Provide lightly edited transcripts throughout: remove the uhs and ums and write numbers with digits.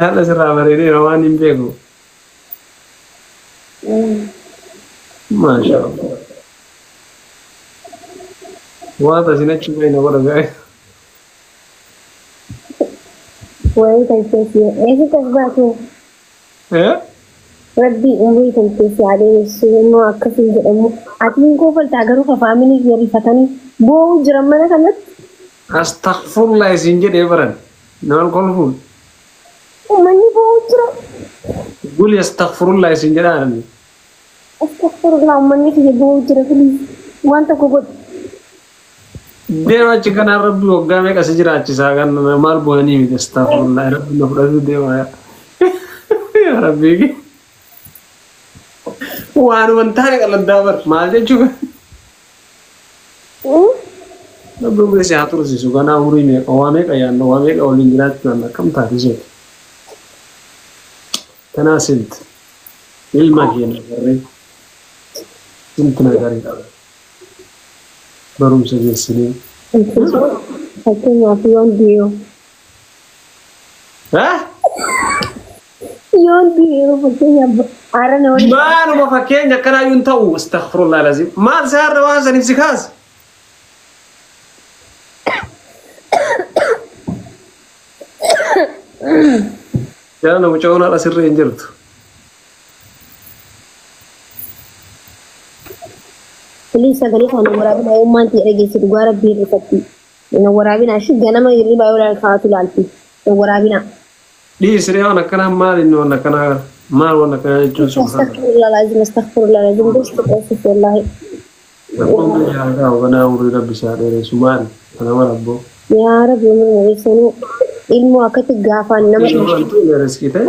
Haadha sirraa bareedeera waan hin beeku. Maasha Allah. Waan tasin achi bahe na godha ga'e. Wayii tolchee eessatti as baate? Rabbii umurii tolchee si haa dheeressu immoo akkasiin jedhamu. Ati hin koofaltaa garuu fafaamini rifatanii boo'uu jiran mana kanatti. Astaghfirullah isin jedhee baran. Nama kolfuun. Uummanni boo'uu jira. Guli astaghfirullah isin jedhaan. Astaghfirullah uummanni kiyya boo'uu jira please. Waan tokko godhu. Deema achi kanaan rabbi waggaa meeqa si jiraachisaa kan maal bu'anii miti astaghfirullah rabbi na fudhatu deema yaa. Yaa rabbii. Waanuma hin taane qaladdaa bar maal jechuudha. Rabbi umrii si haa tursiisu ganaa umurii meeqa waa meeqa yaadna waa meeqa waliin jiraachuu yaadna akkam taate seeti. Tanaa sint ilma keenya barree sint nagarii qaba. Barumsa geessinee. Fakkeenyaaf yoon du'e yoon du'e fakkeenyaaf haara na waliin. Maaluma fakkeenya akkanaa yuun ta'u astaghfirullah lazim. Maal si har'a waan saniif si kaas? Jaalala mucayoon har'a sirrii hin jirtu. Please sagalee kana waraabina ummaan ta'e dhageessi dhugaa rabbii hirrifatti. Na waraabina ishii ganama hirribaa yoo laal kaa'atu laalti. Na waraabina. Dhiisiree waan akkanaa maal inni waan akkanaa maal waan akkanaa jechuun subhaana. Astaghfirullah lazim astaghfirullah lazim gosti qoosif wallaahi. Rabbiin biyya haa kaa'u ganaa umurii rabbi isaa dheeressu maal kana mara abboo. Yaa rabbi umurii dheeressanuu ilmoo akkatti gaafaan nama. Riskii ta'e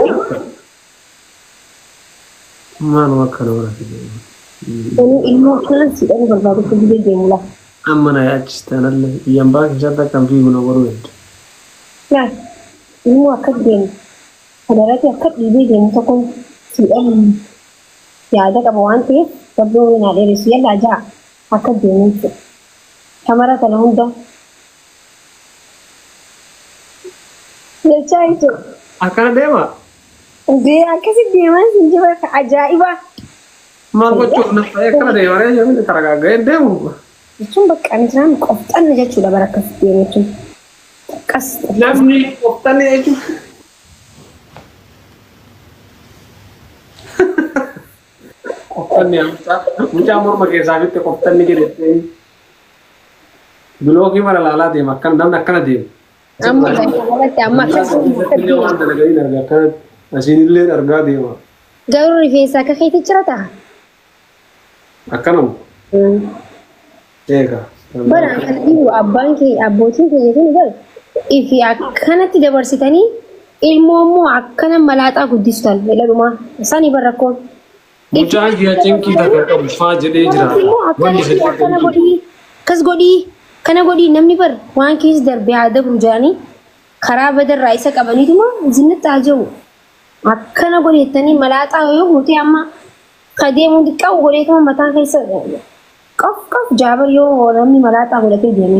maaluma akkana mara fide. Sanuu ilmoo akkanaan si dhabuu barbaadu akka gubee deemu laa. Amma na yaachiste anallee biyyan baa keessatti akkam fiigu na godhuu heddu. Laal ilmoo akka deemu kadarati akka dhiibee deemu tokkoon si dhabu yaada qaba waan ta'eef rabbi umurii naa dheeressu yallaa ja'a akka deemu jechuudha. Shamara kana hunda jechaa jechuudha. Akkana deema. Dee akkasi deemaa sin jira ajaa'ibaa. Maal gochuuf na ta'e akkana deema ree jedhamee taragaaga'ee deemu. Jechuun bakka ani jiraan qofxanna jechuudha bara akkas deemu jechuun. Qas. Namni qofxanni jechuun. Qofxanni mucaa morma keessaa fitte qofxanni jedhee bilookii mara laalaa deema akkana namni akkana deema. Amma galatti amma akkas Waan dalaganii argaa akkanatti asiin illee argaa deema. Garuu rifeensa akka keetti jira ta'a. Akkanuma. Eega. Bara kana dhibu abbaan kee abbootiin keenya kun bara ifi akkanatti dabarsitanii ilmoo immoo akkana malaaxaa guddistan jedhanumaa isaanii bara rakkoon. Mucaan kiyya cinqii takka qabu faa jedhee jira. Akkanatti akkana godhii akkas godhii kana godhii namni bar waan keessa darbee haa dabru jedhanii karaa badarraa isa qabaniituma zinnitti haa jiru. Akkana godhettanii malaaxaa yoo gootee amma kadeemuu xiqqaa godheetuma mataa keessa qof qof jaabar yoo namni malaaxaa godhatee deeme.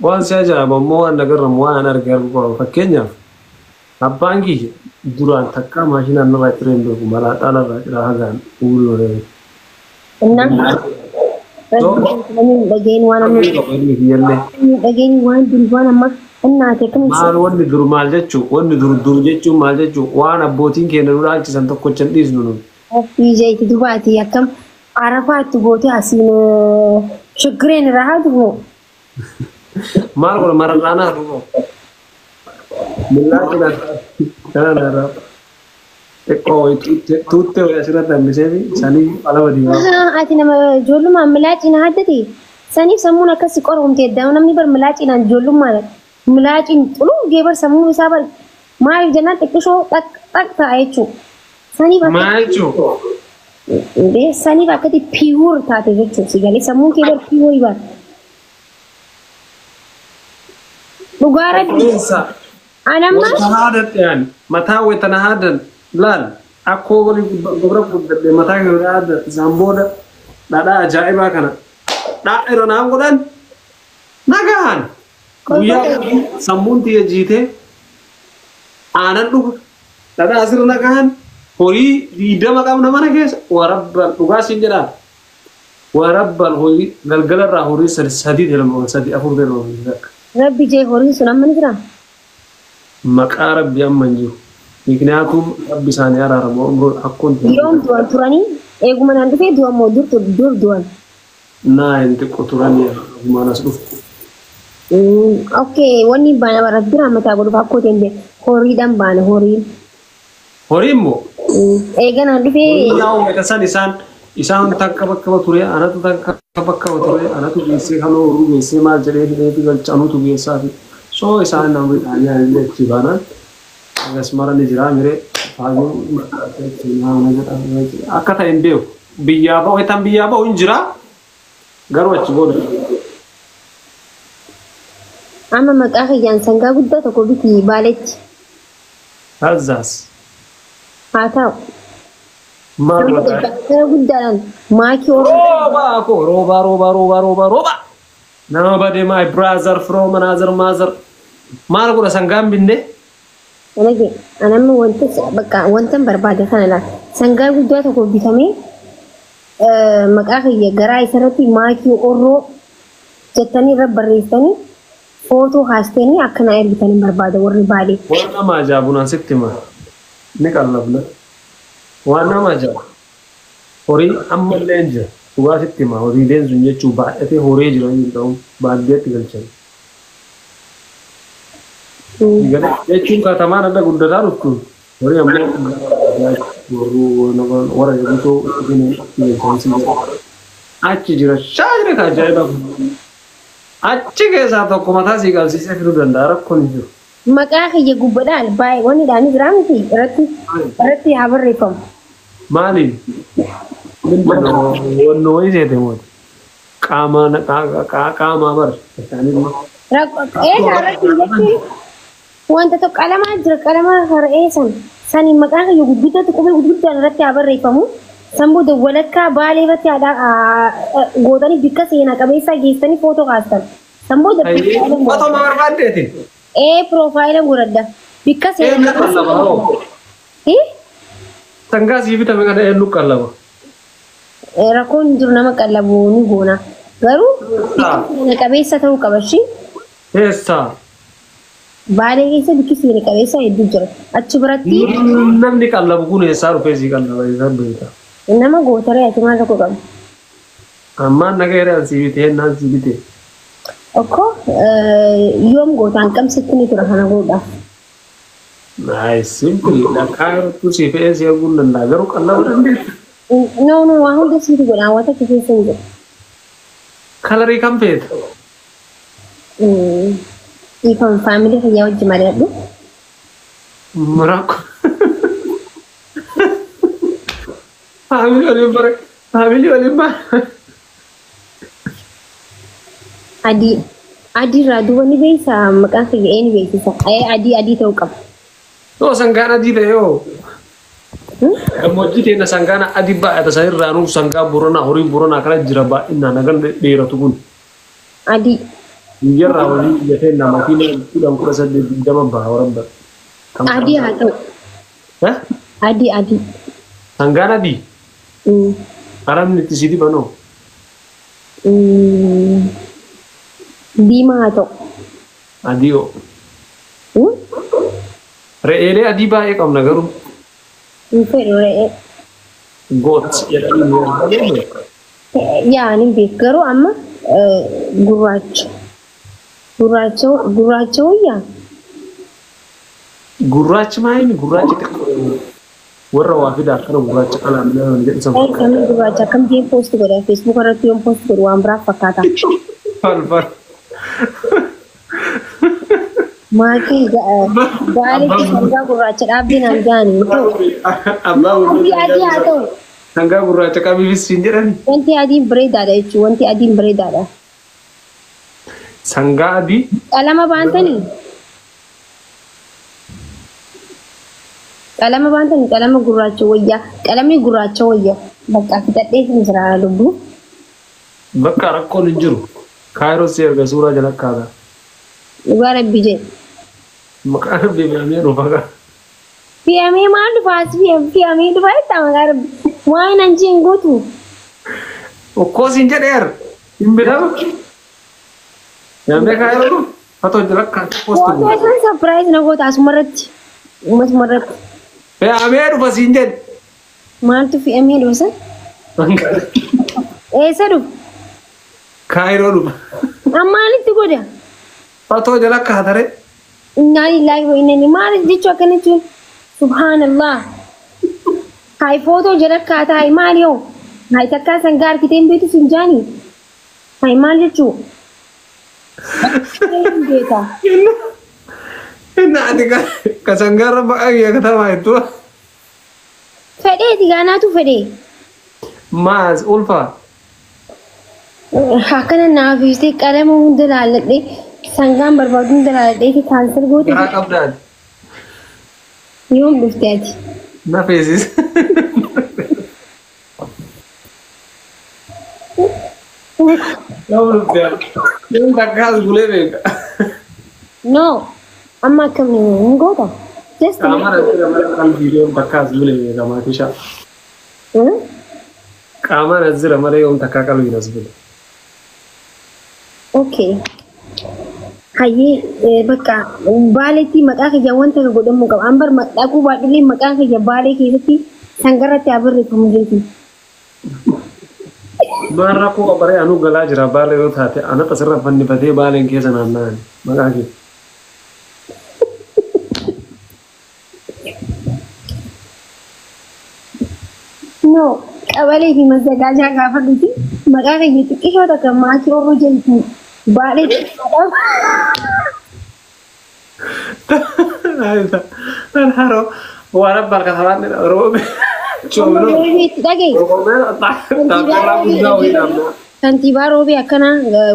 Waan si ajaa'ibu ammoo waan nagarramu waan arge argu qaba. Fakkeenyaaf abbaan kiyya duraan takkaa maashinaan narraa ciree hin beeku malaaxaa narraa ciraa hagaan umurii waree. Innaa namni dhageen waan amma dhageen waan dur waan amma innaate akkamitti. Maal wanni dur maal jechuu wanni dur dur jechuun maal jechuu waan abbootiin keenya nu dhaalchisan tokkocha hin dhiisnu nun. Ofii jeeti dubaati akkam arafaa itti gootee asiin shigireen irraa haa dubu. Maal godha mararraanaa dubu. Millaa kana kana irraa xiqqoo wayii tuuttee wayii asirratti hambisee fi sanii qalama diimaa. Ati nama ijoollummaan milaaciin haddate saniif sammuun akkasi qoromte edda namni bar milaaciinaan ijoollummaan milaaciin xuluu bar sammuun isaa bar maaliif jennaan xiqqishoo xaq xaq ta'a jechuudha. Saniif akka Maal jechuun? Saniif akkati pure taate jechuudha si galee sammuun kee bar pure bar. Dhugaa rabbi. Rifeensa. Anamma. Wanta haadhatte ani mataa wayitana haadan laal akkoo walii gobra guddadhe mataa kee haadan isaan booda dhadhaa ajaa'ibaa kana dhaa irra naan godhan nagaan guyyaa sammuun tiyya jiitee aanan dhuga Dhadhaa asirra kahan horii 20 qabna mana keessa warabban dhugaa siin jedhaa. Warabban horii galgalarraa horii 3 delma 3 4 delma. Rabbi jee horiin sun amma ni jiraa? Maqaa Rabbi amma hin jiru. Mikniyaatum Rabbi isaanii araaramu umruun akkoon Yoom du'an turanii? Eeguma naan dhufee du'an moo dur du'an? Naa hin xiqqo turanii agumaan as dhuftu. Okay, wanni baana Rabbi rahmataa godhuuf akkoo ta'e horiidhaan baana horiin. Horii immoo? Eega naan dhufee. Yaa san isaan takka bakka ture anatu takka bakka ture anatu geessee kan horuu geessee maal jedhee hidheetu galcha anutu geessaa fi soo isaan namni dhaanii illee achi baanaan agas mara ni jira miree faayyoo akka ta'e hin beeku biyyaa ba'u itti biyyaa ba'u hin jira garuu achi booda. Amma maqaa kiyyaan sangaa guddaa tokko biti Baaletti. Azzaas. Haa ta'u. Maal godhaa? Sangaa guddaadhaan maakii Oromoo. Roobaa koo roobaa roobaa roobaa roobaa roobaa. Nama bade my brother from another mother. Maal godha sangaan binne? Anage anamma wanta bakka wanta barbaade kana laata. Sangaa guddaa tokko bitamee maqaa kiyya garaa isarratti maakii Orroo jettanii irra barreessanii footoo kaastanii akkana ergitanii barbaada warri Baalee. Waan nama ajaa'ibu naan sitti hima. Ni qallabna. Waan nama ajaa'ibu. Horii ammallee hin jira. Dhugaa sitti hima. Horiileen sun jechuun baay'atee horii jira hin ta'u baadiyyaatti galchan. Jechuun katamaan adda guddataa dhuftu. Horii ammoo warra eegutoo achi jira. Shaajira ka ajaa'iba. Achi keessaa tokko mataa sii qabsiisee fiduu danda'a rakkoon hin jiru. Maqaa kiyya gubbadhaan baay'ee wanni dhaanii jira miti irratti haa barreeffamu. Maaliin? Wannoo wayii seete mooti. Qaamaa bar. Eegaa irratti jechuun wanta tokko qalamaa jira qalamaa har'ee san saniin maqaa kiyya gurguddatti qubee gurguddaan irratti haa barreeffamu. San booda walakkaa Baalee irratti gootanii bikka seenaa qabeessaa geessanii footoo kaastan. San booda. Footoo ma barbaaddeetiin? Ee piroofaayila godhadha. Bikka seenaa. Eenyu qallaba hoo? Sangaa sii bitame kana eenyu qallaba? Rakkoon jiru nama qallabu ni goona. Garuu bikka seena qabeessa ta'uu qaba ishii. Eessa? Baalee keessa bikki seena qabeessa hedduu jira. Achi biratti. Namni qallabu kun eessaa dhufee sii qallaba eessaan beekta? Nama gootaree ati maal rakkoo qabu? Ammaan naga yeroo sii bitee naan sii bitee. Okkoo yoom gootaan qabsitti ni tura kana godhaaf. Nice simple dhaqaa yeroo sii fe'ee si arguu hin danda'a garuu qallabuu dandeetta. No no waa hunda siitu godhaan waan takka keessa hin jiru. Kalarii kam feeta? Dhiifama faamilii kiyyaa wajji mari'adhu. Maraako. Faamilii waliin bara faamilii waliin bara. Adii adii irraa duuba ni beeksisa maqaan kiyya ee ni beeksisa. Adii adii ta'uu qaba. Yoo sangaan adii ta'e yoo. Gammoojjii teenya sangaan adii baay'ata sanirraa nuuf sangaa Boranaa horii Boranaa kana jira baay'inaan hagan dheeratu kun. Adii. Biyyarraa horii biyya teenya makiina 10 18 20 baha warabba. Adii haa ta'u. Adii adii. Sangaan adii? Qalamni itti si dibanoo? Diimaa haa ta'u. Adii hoo? Re'eelee adii baay'ee qabna garuu. Hin fedhu re'ee. Goot jedhanii. Yaa ni beeku garuu amma gurraacha. Gurraacha gurraacha wayyaa? Gurraachi maayini gurraachi xiqqoo warra waa fidaa akkana gurraacha qalaan jedhu sana. Akkamiin gurraacha akkam jeen poost godha feesbuuk irratti yoon poost godhu waan biraa fakkaata. Falfal. Maakii Baaleetti sangaa gurraacha dhaabbii naan jaani. Wanti adii haa ta'u. Sangaa gurraacha qabiifis siin jedhani. Wanti adiin bareedaadha jechuudha. Wanti adiin bareedaadha. Sangaa adii. Qalama baantanii. Qalama baantanii qalama gurraacha wayyaa. Qalamni gurraacha wayyaa. Bakka fixadhee hin jira lubbuu. Bakka rakkoon hin jiru. Kaayiroo si erga suuraa jala kaata. Dhugaa Rabbi jedhe. Maqaan Rabbi beekamee dhufa. Fe'amee maal dhufa as fe'amee dhufa jettama maqaa rabbi. Waan an jeen gootu. Okkoo siin jedheer. Hin bitamu. Fe'amee kaayiroo dhufu. Fatoo jala kan post Footoo godhu. san surprise na goota asumarratti. Uumatumarratti. Fe'amee dhufa siin jedhe. Maaltu fe'amee dhufa san? Eessa dhufa? Kaayiroo dhufa. Maalitti godha? Fatoo jala kaatare. Innaa lillaahi wa inna ilaihi maal jechuu akkana jechuun subhaanallah. Hayi footoo jala kaataa hayi maal yoo? Hayi takkaa sangaa harkitee hin beektu sin jaanii? Hayi maal jechuu? Hin beeka. Inni ati ka sangaarra baqaa kiyya katamaa jettu. Fedheeti gaanaatu fedhee. Maas ulfa. Akkana naaf ibsitee qalama hunda laalladhee sangaan barbaadu hunda laalladhee cancel goote. Garaa qabdaati. Yoom dhufte ati? Na feesis. Yoom dhufte ati? Yoom takkaas bulee beeka. No. Amma akkamni hin goota? Just Qaama irratti malee qalbii yoom takkaas bulee beeka maatisha. Qaama irratti malee yoom takkaa qalbiin as bule. Okay. Hayyee bakka baaleetti maqaa kiyya wanta godhamuu qaba. An bar dhaquu baadhullee maqaa kiyya baalee keessatti sangarratti haa barreeffamu jeeti. Maal rakkoo qabaree anuu galaa jira baalee yoo taate anata asirra fannifatee baaleen keessa naanna'an maqaa kee. No, qabalee fi mazzagaajaa gaafadhuti maqaa kiyya xiqqishoo takka maakii orru jedhu baalee xiqqoodhaaf. Haroo waan abbaa harka roobe. Itti dhagaye. Kantiibaa roobee akkana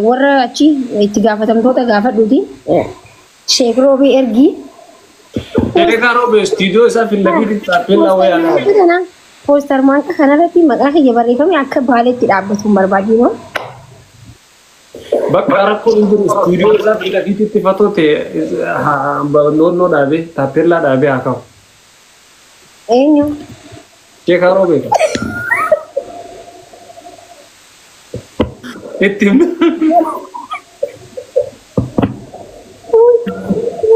warra achi itti gaafatamtoota gaafadhuti. Sheek roobee ergii. Sheekaa roobee istiidiyoo isaa fillafiitti taappellaa wayaa. Poostar maanka kanarratti maqaa kiyya barreeffame akka baaleetti dhaabbatu hin barbaadu. Bakka rakkoon hin jiru istiidiyoo isaa fillafiitti fatoo ta'e noonnoo dhaabee taappellaa dhaabee haa ka'u. Eenyu? Sheekaa roobee. Itti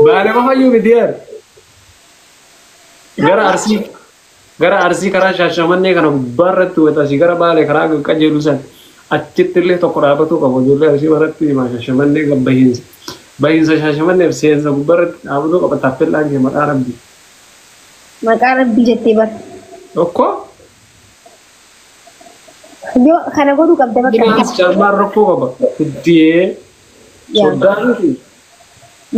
Baalee qofa iyyuu miti yaar. Gara Arsii karaa Shaashamannee kana gubbaarratti wayita gara Baalee karaa qajeelu san achitti illee tokko dhaabatuu qabu. Ijoollee Arsii maratti himaa Shaashamannee bahiinsa. Bahiinsa Shaashamanneef seensa gubbaarratti dhaabatuu qaba taappellaan kee maqaa rabbii. Maqaa rabbii jettee bar. Tokko. Yoo kana godhuu qabda bakka. Caalmaan rakkoo qaba. Iddiyee soddaan fi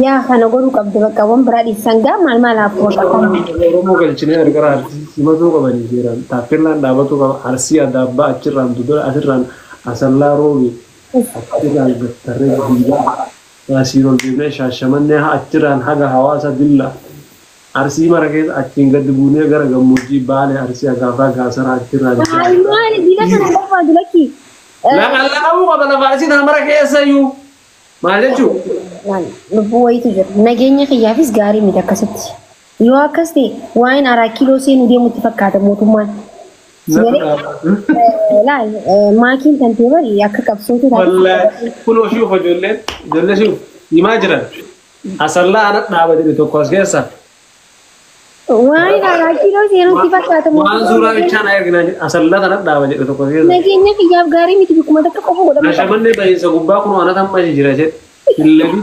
Yaa kana godhuu qabda bakka waan biraa dhiisan gaa maal maal hafu bakka. Oromoo galchinee gara Arsii simatuu qabanii seeraan taappellaan dhaabatuu qaba. Arsii Adaabbaa achirraan Dudula asirraan Asallaa Roobi achirraan Gattarree Diilaa Asiin ol deemnee Shaashamannee achirraan haga hawaasa Dillaa Arsii mara keessa achiin gadi buunee gara gammoojjii Baalee Arsii Agaafaa Gaasaraa achirraan. Maal maali diila kana barbaadu lakki. Laqallaqamuu qaba lafa Arsii tana mara keessa iyyuu. Maal jechuun? Lubbuu wayiitu jira. Nageenya kiyyaafis gaarii miti akkasitti. Yoo akkas ta'e waa'een araa kiiloo seenuu deemutti fakkaata mootummaan. Laal maakiin kan ta'e bari akka qabsootu taate. Wallaahi kunoo shuuf ijoolleen ijoollee shuuf himaa jiran. Asallaa ana dhaaba jedhe tokko as keessa. Waa'een araa kiiloo seenutti fakkaata Waan suuraa bichaan erginaa jedhe asallaa tana dhaaba jedhe tokko as keessa. Nageenya kiyyaaf gaarii miti bikkuma takka qofa godhamu. Shaashamannee bahiinsa gubbaa kunoo ana tamma jira jedhe. Fillebii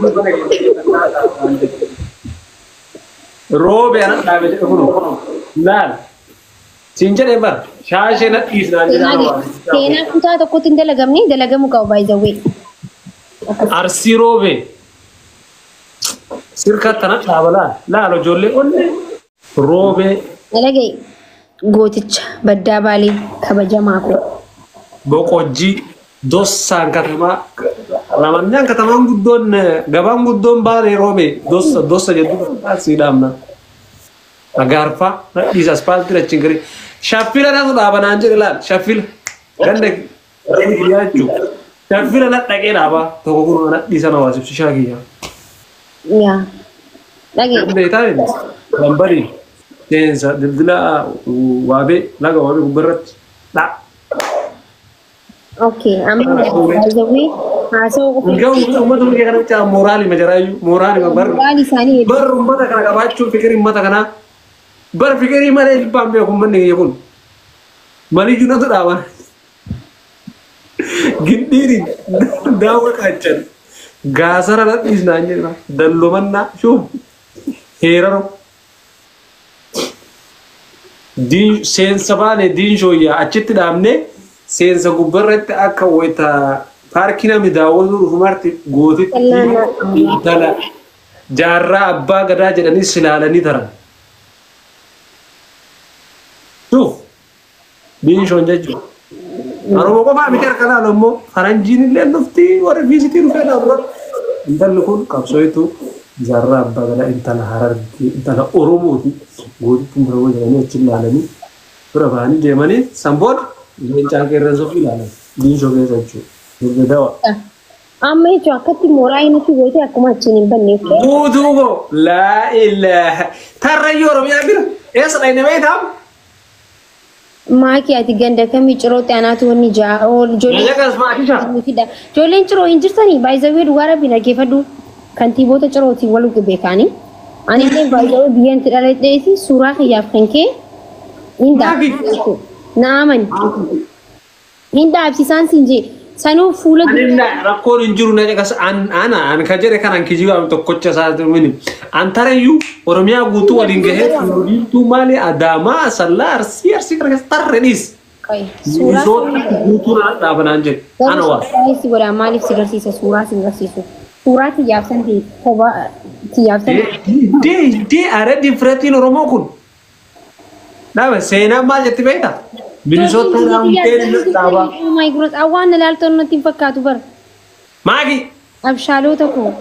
roobe ana dhaabe jedhe kunoo. Laal. Siin jedhee bar shaashee na dhiisnaan jedhaa. Seenaa kutaa tokkotti hin dalagamne dalagamuu qaba baay'izawwee. Arsii roobe. Sirka tana dhaaba laal. Laal ijoollee onnee roobee. Dalagee gooticha baddaa baalee kabajamaa koo. Boqojjii dossaan katamaa lamannaan katamaan guddoon gabaan guddoon baalee roobee dossa dossa jedhu sii dhaabna. Agaarfaa dhiisa aspaaltii achiin gari shaffila natu dhaaba naan jedhe laal shaffila ganda kiyyaa jechuudha. Shaffila na dhaqee dhaaba tokko kun na dhiisa na waasibsi shaakiyyaa. Yaa. Dhagee. Beektaa lambarii. Seensa dildila waabee laga waabee gubbarratti dha. Okay, amma baay'ee haasawaa qofa. Garuu uummata biyya kana bichaa mooraalii majaraayyuu mooraalii bar Mooraalii isaanii hedduu. bar uummata kana qabaachuun fikirii uummata kanaa bar fikirii malee dhibbaan beeku uummanni kiyya kun maliyyuu natu dhaaban gindhiiriin daawwa qaachan gaasara nadhiisnaan jedha dallomannaa shuuf heeraro seensa baane diinshooyyaa achitti dhaabnee seensa gubbarratti akka wayita paarkii namni daawwatu dhufu marti gootitti intala jaarraa abbaa gadaa jedhanii silaalanii taran. Shuuf diinshoon jechuudha. Oromoo qofaa miti harka laalu immoo faranjiin illee dhufti warri fiisitii dhufee laalu. Intalli kun qabsootu jaarraa abbaa gadaa intala harargee intala Oromooti gootitti Oromoo jedhanii achi ilaalanii bira bahanii deemanii sanboon leencaan qeerransa ofii ilaalan diinshoo keessa jechuudha. Dirree dawa. Amma jechuun akkatti mooraa inni goote akkuma achiin hin banne. Guutuu koo laa ilaaha tarrayyuu Oromiyaa bira eessa dhayne beektaa? Maaki ati ganda kamii cirootti anaatu wanni ja'a ool ijoollee Nyaaqas maakisha. Ijoolleen ciroo hin jirtanii baay'ee dhugaa rabbiin dhaggeeffadhu kantiibota cirootiin wal beekaanii. Ani illee baay'ee biyyaan itti dhaladheeti suuraa kiyyaaf kan kee hin dhaabsisu. Naaman hin dhaabsisaan siin jee sanuu fuula Ani rakkoon hin jiru na caqas an ana an kan jedhe kanan kijibaa tokkocha isaa mini an tarayyuu Oromiyaa guutuu waliin gahee diimtuu maali Adaamaa Asallaa Arsii Arsii kana keessa tarree dhiis. Suuraa Misoota guutuu na dhaabanaan jedhe ana waa. Garuu si godha maaliif si garsiisa suuraa si garsiisu. Suuraa kiyyaaf san ta'e kophaa kiyyaaf san Dee dee ara difreetiin Oromoo kun. Dhaaba seenaan maal jetti beektaa? Minisoota dhaabteen dhaabaa. Oh my God, awwaan ilaaltoon natti hin fakkaatu bara. Maaki Abshaalota koo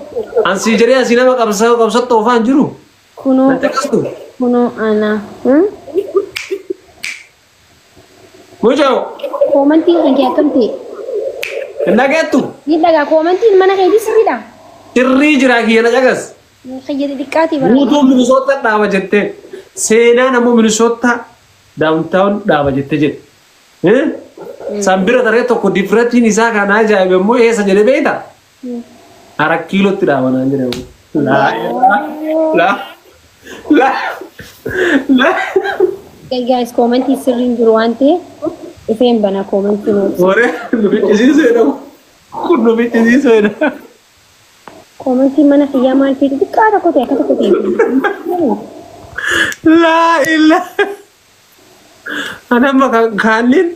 an sii jedhee asii nama qabsattu oofaan jiru. kunoo Natti qastu. kunoo ana. Mucoo Koomantiin kan kee akkam ta'e? hin dhageettu. Ni dhagaa koomantiin mana keetii sirriidha. Sirrii jira kiyya na caqas. Kiyya xixiqqaati bara. Guutuu Minisoota dhaaba jettee seenaan ammoo Minisoota daawuntaawun dhaaba jettee jedhe. San bira taree tokko difreetiin isaa kan ajaa'ibe immoo eessa jedhe beektaa? Arak kiilootti dhaaba naan jedhe. Laa laa laa laa. Guys, koomantii sirriin jiru waan ta'eef dhufeen bana koomantii nuti. Waree nu ficcisiiseedha. Kun nu ficcisiiseedha. Koomantiin mana kiyyaa maal ta'e xixiqqaa tokko ta'e akka tokko ta'e. Laa ilaa. Ani amma kaanniin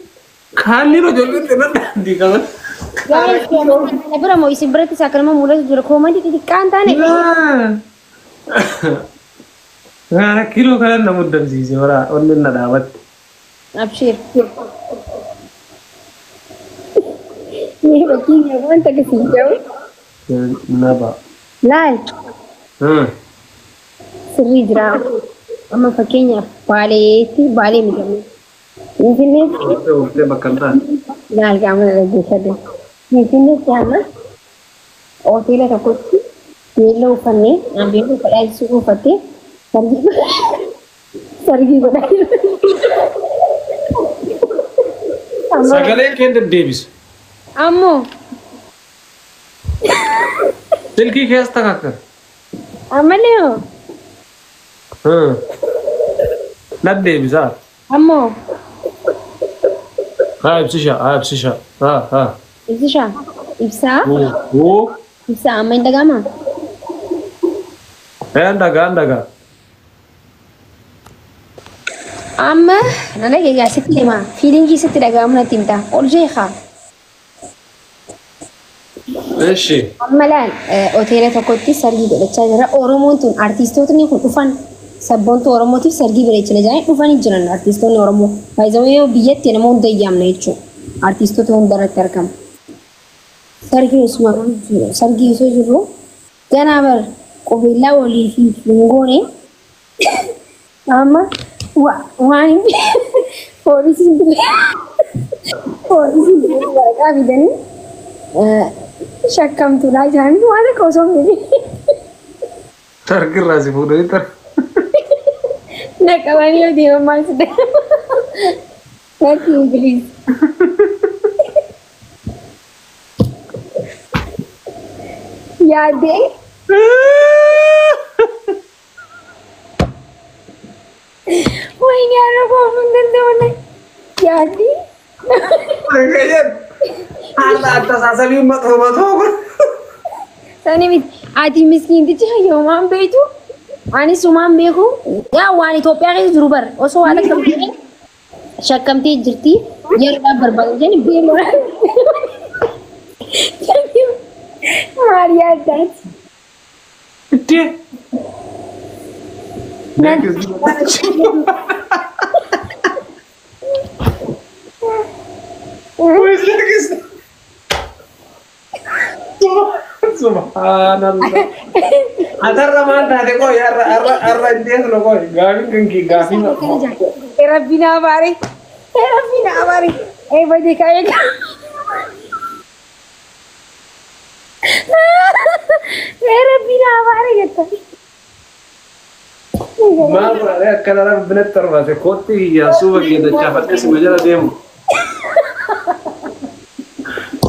kaanniin ijoolleen xinna daandii qaban. Guys, koomantii kana bira moo isin biratti isaa kanuma mul'atu jira koomantii xixiqqaa hin taane. Laa. Kiiloo kana na muddamsiise bara onni na dhaabatte. Abshir. Mee fakkeenya wanta akkasii jedhu. Naba. Laal sirrii jira. Amma fakkeenyaaf Baaleetti Baalee miidhamu. Finfinneetti Bakka hin taane. laal qaama dhaggeeffadhu. Finfinneetti amma hoteela tokkotti beelloo uffannee an beelloo uffadhaa jechuu uffattee sargii godhaa jiru. Sagaleen kee deddeebisu. Ammoo Silkii keessa takka. ammallee hoo Naddeebisaa. ammoo Haa ibsisha haa ibsisha haa haa. ibsishaa ibsaa Oo. ibsaa amma hin dhaga'amaa? Een dhagaa een dhagaa. Amma na dhageessaa sitti himaa fiilingii sitti dhaga'amu natti himta ol jeeqaa. Eshi. Amma laal hoteela tokkotti sargii godhachaa jira. Oromoon tun artiistootni kun dhufan sabboontuu Oromootiif sargii bareechina jedhanii dhufanii jiran artiistoonni Oromoo. Baay'ee biyyatti nama hunda yaamna jechuudha. Artiistoota hunda irratti argama. Sargii osuma sargii osoo jirru ganaa bar qubeellaa walii fi hin goone amma waan poolisiin waraqaa fidanii shakkamtuudha jedhanii waan akka osoo hin Sargirraa si fuudhanii tara. Na qabanii yoo deeman maal si Natti hin please. Yaaddee wayini har'a koofuu hin danda'u yaaddee. Haala አስተሳሰቢው መጥፎ መጥፎ Sani miti ati miskiintichi hayyoomaan beektu anis sumaan beeku yaa waan Itoophiyaa keessa jiru bar osoo waan akka hin shakkamtee jirti yeroodhaaf barbaadu jedhani beemu maal yaaddaati? እንዴ Subhanallah. Atarra maal taate qoy har'a har'a har'a እንዴት ነው ቆይ gaafiin kan kee gaafii Rabbi na abaare Rabbi na abaare ee badii kaa'ee ee Rabbi na abaare jetta. Maal godhee akkana rabbi natti darbate kootti kiyyaa suufa kiyya dachaafadhee sima jala deemu.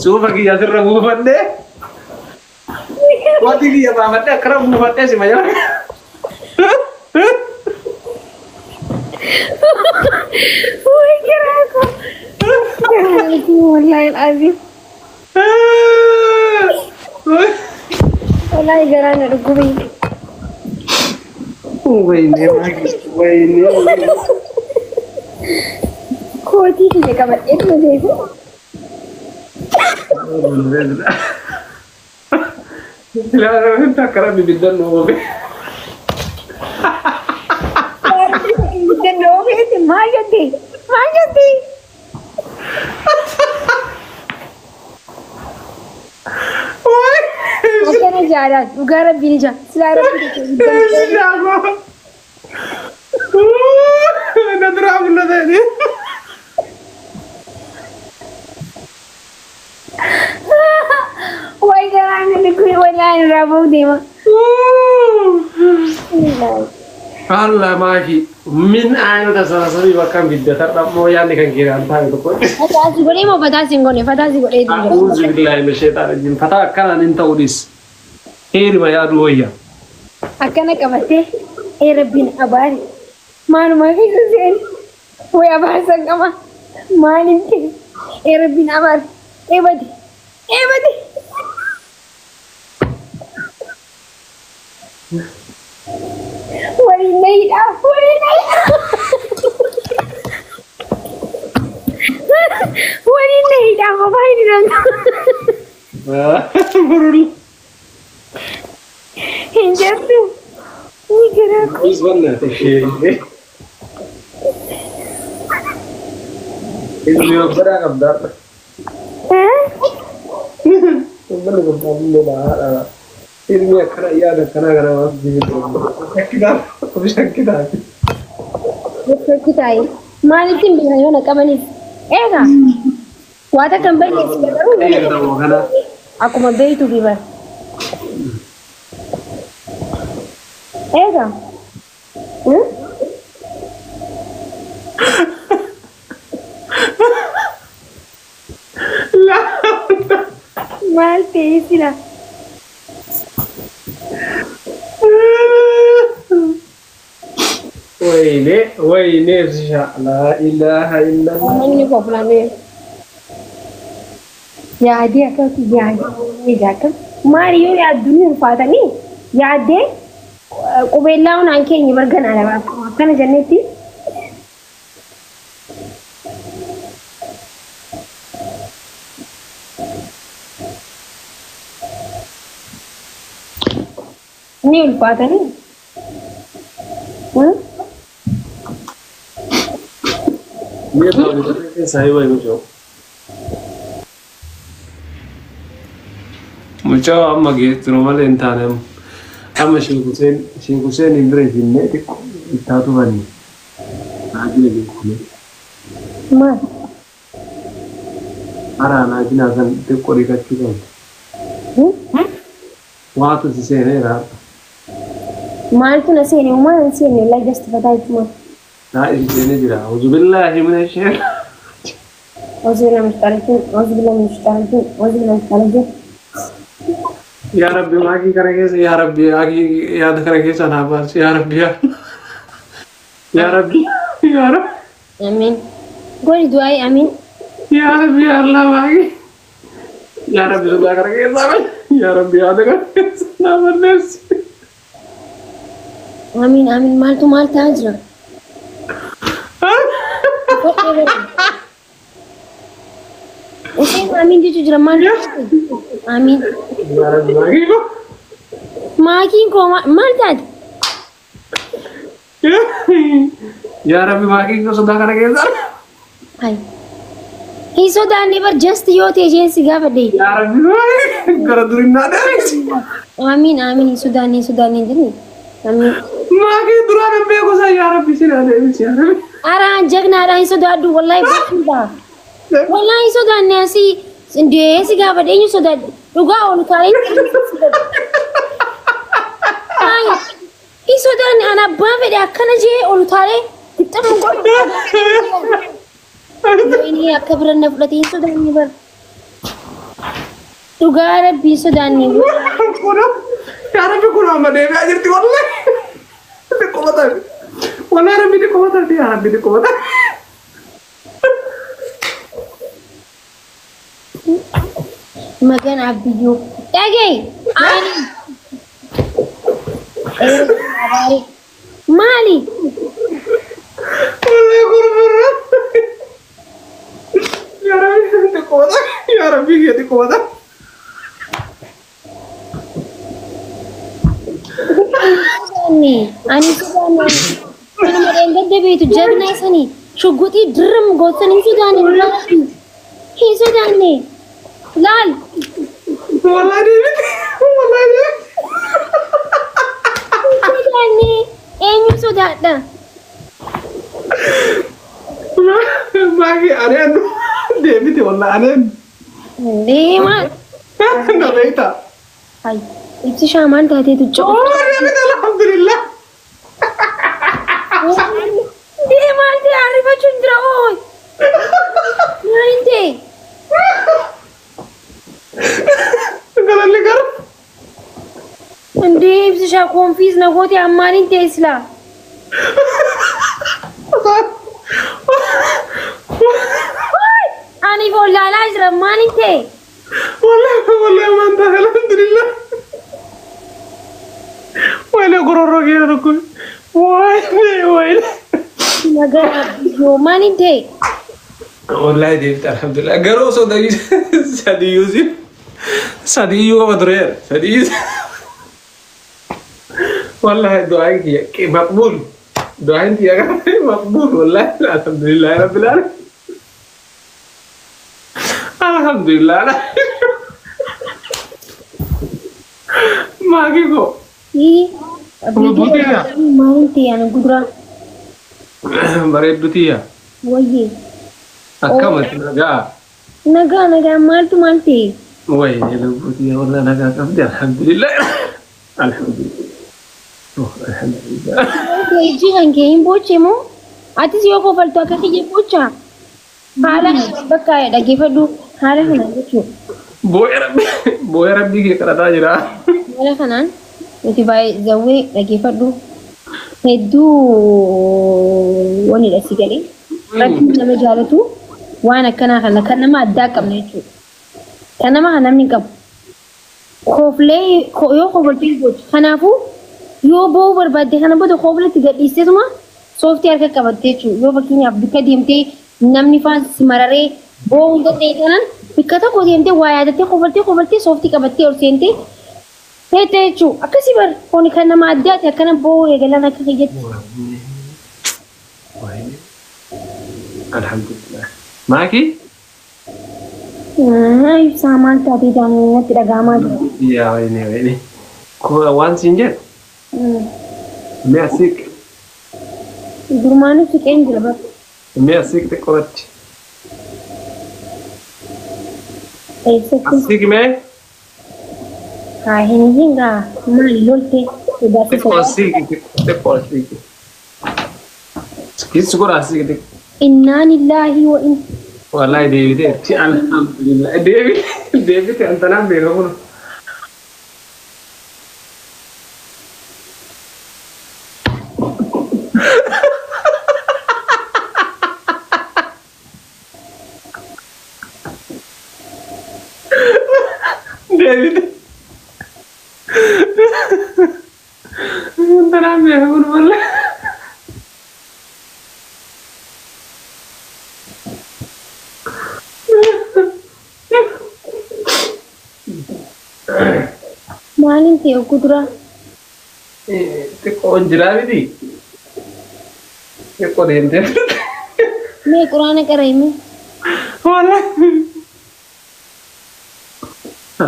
Suufa kiyya asirra buufadhee kootti kiyya baafadhee akkana buufadhee sima jala. Way garaa koo. Wallahi alazim. Wallahi garaa na dhukkube. ወይኔ ወይኔ Kootii kiyya qabadhee tuma deemu. Akka rabbi biddan nu oofe. Ibidda oofeeti maal jette maal jette? Akkana jaalaan dhugaa rabbiin ija silaa rabbi jette. Na duraa mul'atanii. Way garaa na dhukkube wallahi irraa ba'uu deema. Allah maaki min አይነት አስተሳሰብ bakka bidda moo yaadni kan kee kan taane tokko. Fataasi godhee moo fataasi hin goone fataasi godhee jira. أعوذ بالله من الشيطان الرجيم. Fataa akkanaan hin ta'u dhis. Heerima yaaduu wayya. Akkana qabattee ee rabbiin abaari maalumaa keessa seeni way abaarsan qaba maaliin ta'e ee rabbiin abaari ee bade ee bade. Waliin na hidhaa waliin na hidhaa waliin na hidhaa kophaa hin hidhamtu. Burul. Hin jirtu. Ni garaa koo. Is በእናትህ Ilmi obbolaa qabda. Uummanni guddaan illee haadha. Ilmi akkana yaada akkanaa kana waan biyya shakkitaa. Shakkitaayi. Maalitti hin beekan yoo na qabaniif? Eegaa. Waa takka hin balleessine garuu Kana. akkuma beektu fi bara. Eegaa. Maal ta'e sila? ወይኔ ወይኔ ብሻ لا إله إلا الله. Uummanni kooflamee. Yaadee akkamitti yaadee akkam maali yoo yaaddu ni ulfaatanii yaaddee qubeellaa hunaan keenya barganaa lama akkana jennetti. Ni ulfaatanii. Mee keessaa hiba mucoo. Mucoo amma geessinu malee hin taane amma. Amma Sheek Hussein hin bira finnee xiqqoo itti tufanni. Naajina beekune. Maal? Hara naajinaa san xiqqoo dhiqachuu qabdi. Waatu si seeneera. Maaltu na seene? Uumaan hin seenne wallahi just fataa jechuudha. Naa isheen jira. Auzubillahi mina isheen. Auzubillahi minash shaitanir rajiim. Auzubillahi minash shaitanir rajiim. Auzubillahi minash shaitanir rajiim. Yaa Rabbi maakii kana keessa yaa Rabbi maakii yaada kana keessa naa baasi yaa Rabbi yaa yaa Rabbi yaa Rabbi. Amiin. Godhi du'aayi amiin. Yaa Rabbi yaa Allah maakii. Yaa Rabbi sodaa kana keessaa baasi. Yaa Rabbi yaada kana keessa naa balleessi. Amiin amiin maaltu maal ta'aa jira? Godhee bara. Isheen amiin jechuu jira maal? Amiin. Yaa Rabbi maakii koo. Maakiin koo maal taate? Yaa Rabbi maakii koo sodaa kana keessaa. Hai. Hin sodaanne bar just yoo ta'e isheen si gaafadhe. Yaa Rabbi maakii gara durinnaa dheerisi. Amiin amiin hin sodaanne hin sodaanne hin jenne. Amiin. Maakii duraan hin beeku isaa yaa Rabbi sinaa deebisi yaa Rabbi. Araan jagnaadha hin sodaadhu wallahi beekudha. Wallahi hin sodaanne asii indee si gaafadhe eenyu sodaadhe dhugaa oolu taa'ee. Hin sodaanne ana abbaan fedhe akkana jee olu taalee fixxamu godhu. Inni akka bira na fudhate hin sodaanne bar. Dhugaa Rabbi hin sodaanne. Kun yaa Rabbi kun amma deebi'aa jirti wallahi. Dhiqqoo ta'e. Wallahi Rabbi dhiqqoo ta'e yaa Rabbi dhiqqoo ta'e. Magan Abbiyyuu. Dhagee ani. Maali? Wallahi gurgurra. Yaa Rabbi dhiqqoo ta'e. Yaa Rabbi dhiqqoo ta'e. Sodaanne ani sodaanne kanuma dheengadda beektu jagna isanii shugguxii dirram gootan hin sodaanne dhugaa Rabbi. Hin sodaanne. Laal. Wallahi deebite. Wallahi deebite. Hin sodaanne eenyu sodaadha? Maakii aneen deebite wallahi aneen. Deemaa. Na beekta. Ay, ibsishaa maal taateetu Oh deebite alhamdulillah. Deemaa ta'e arrifachuun jira ooy. Maal ta'e? Galalli gara. Indee ibsishaa koonfiis na goote ammaaliin ta'e silaa? Ani follaalaa jira maaliin ta'e? Wallahi wallahi waan ta'e alhamdulillah. Wayne gororoo kee tokko. Wayne wayne. Nagaa Abbiyyoo maaliin ta'e? Wallahi deebite alhamdulillah. Garuu osoo sadiyyuu si sadiyyuu qaba tureera. Sadiyyuu. Wallahi du'aan kiyya maqbuul. Du'aan kiyya maqbuul wallahi alhamdulillah rabbil alamin. Alhamdulillah. Maakii koo. Abbiyyoo maaliin ta'e ani gudura? Bareeddu tiyya. Wayyee. Akkamati nagaa. Nagaa nagaa maaltu maal ta'e? Wayne lubbuu tiyya wallahi nagaa qabdi alhamdulillah. Alhamdulillah. Alhamdulillah. Ijji kan kee hin booche moo? Atis yoo kofaltu akka kiyya boochaa? Haala bakka dhaggeeffadhu haala kanaan jechuudha. Boo'ee rabbi boo'ee rabbii kee kadhataa jira. Haala kanaan nuti baay'ee zawwee dhaggeeffadhu hedduu wanidha si galee. Rabbiin nama jaalatu waan akkanaa kana kan nama addaa qabna jechuudha. Kan nama kan namni hin qabu. Koflee yoo kofaltee hin boochu. Kanaafuu yoo boo'uu barbaadde kana booda koflatti gadhiisteetuma sooftii harka qabatte jechuudha. Yoo fakkeenyaaf bikka deemtee namni faan si mararee boo'uu hin dandeenye taanaan bikka tokko deemtee waa yaadattee kofaltee kofaltee sooftii qabattee ol seentee teettee jechuudha. Akkasii bar kuni kan nama addaati akkana boo'uu eegalan akka kiyyatti. Alhamdulillah. Maakii? Ibsaa maal taatee daa'imni natti dhaga'amaa jira. Yaa wayne wayne. Waan siin jedhu mi'a siq Durmaanuu siqeen jira bakka. mi'a siq xiqqoratti. Eessatti? Siq mee Haa hin hingaa maali lolte xiqqoo siqi xiqqoo siqi. Kiis godhaa asii gadi. Innaa lillaahi wa in. Wallahi deebiteetti alhamdulillah. Deebite deebite antanaan beeka kun. Deebite. Antanaan beeka kun wallahi. Maaliin ta'e oguu duraa? Xiqqoon jiraa miti. Xiqqoo deemtee. Mee quraana qara'ime. Wallahi.